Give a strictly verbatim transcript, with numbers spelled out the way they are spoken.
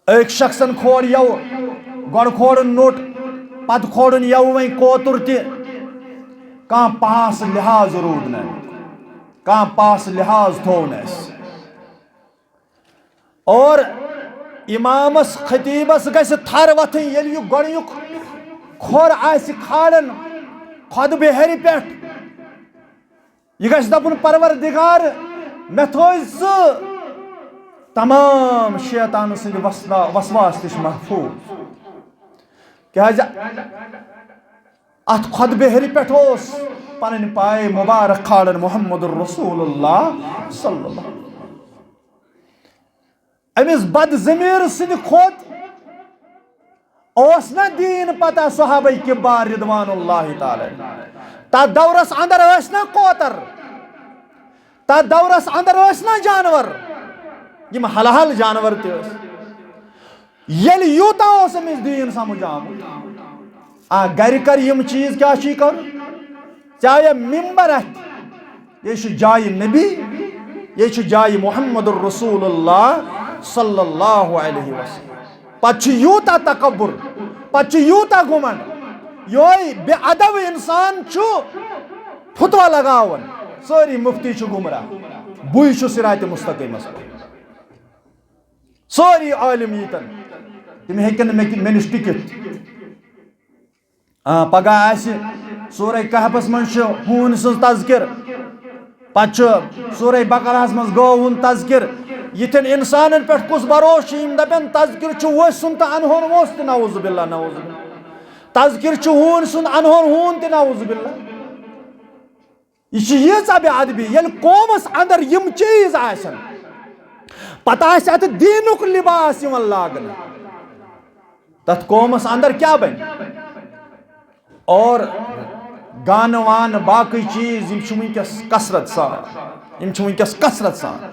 أکۍ شخصن کھول یَوٕ، گۄڈٕ کھولُن نوٚٹ، پتہٕ کھولُن یَوٕ وۄنۍ کوتُر تہِ۔ کانٛہہ پاس لحاظ روٗد نہٕ، کانٛہہ پاس لحاظ تھوٚو نہٕ اَسہِ۔ اور امامس، خطیبس گژھِ تھر وۄتھٕنۍ، ییٚلہِ یہِ گۄڈٕنیُک کھۄر آسہِ کھالان خۄطبہٕ ہیٚرِ پٮ۪ٹھ۔ یہِ گژھِ دَپُن، پروردگار، مےٚ تھٲوۍ ژٕ تمام شیطان سٕنٛدِ وسنا-، وسواس نِش محفوٗظ۔ کیٛازِ اتھ خۄطبہٕ ہیٚرِ پٮ۪ٹھ اوس پنٕنۍ پاے مبارک کھالان محمد رسول اللہ صلی اللہ علیہ وسلم۔ أمِس بد ضمیٖر سٕنٛدِ کھۄتہٕ اوس نہ دیٖن پتہ صحابہ کبار رضوان اللہ تعالیٰ۔ تتھ دورس اندر ٲسۍ نہ کوتر، تتھ دورس اندر ٲسۍ نہ جانور، یِم حلال جانور تہِ ٲسۍ۔ ییٚلہِ یوٗتاہ اوس أمِس دیٖن سمجھ آمُت، آ، گرِ کر یِم چیٖز کیٛاہ چھُے کرُن؟ ژےٚ آیا ممبر اتھِ؟ یہِ چھُ جایہِ نبی، یہِ چھُ جایہِ محمد رسول اللہ صلی اللہ علیہ وسلم۔ پتہٕ چھُ یوٗتاہ تکبر، پتہٕ چھُ یوٗتاہ گھمنڈ، یُہے بے ادب انسان چھُ فتویٰ لگاوان، سٲری مفتی چھِ گمراہ، بٕے چھُس صراط مستقیمس پٮ۪ٹھ۔ سٲری عالم ییٚتٮ۪ن، تِم ہیٚکن نہٕ مےٚ کہِ-، مےٚ نِش ٹِکِتھ۔ آ، پگاہ آسہِ سورہ کہفس منٛز چھُ ہوٗنۍ سٕنٛز تذکر، پتہٕ چھُ سورہ بقرہس منٛز گٲو ہُنٛد تذکر۔ یِتھٮ۪ن انسانن پٮ۪ٹھ کُس بھروسہٕ چھُ؟ یِم دپن تذکر چھُ ؤسۍ سُنٛد تہٕ انہون ووٚژھ تہِ، نعوذ باللہ، نعوذ باللہ۔ تذکر چھُ ہوٗنۍ سُنٛد انہون ہوٗن تہِ، نعوذ باللہ۔ یہِ چھِ ییٖژاہ بے ادبی، ییٚلہِ قومس اندر یِم چیٖز آسن، پتہٕ آسہِ اتھ دیٖنُک لباس یِوان لاگنہٕ، تتھ قومس اندر کیٛاہ بنہِ؟ اور گانہٕ وانہٕ باقٕے چیٖز، یِم چھِ وٕنکیٚس کثرت سان، یِم چھِ وٕنکیٚس کثرت سان۔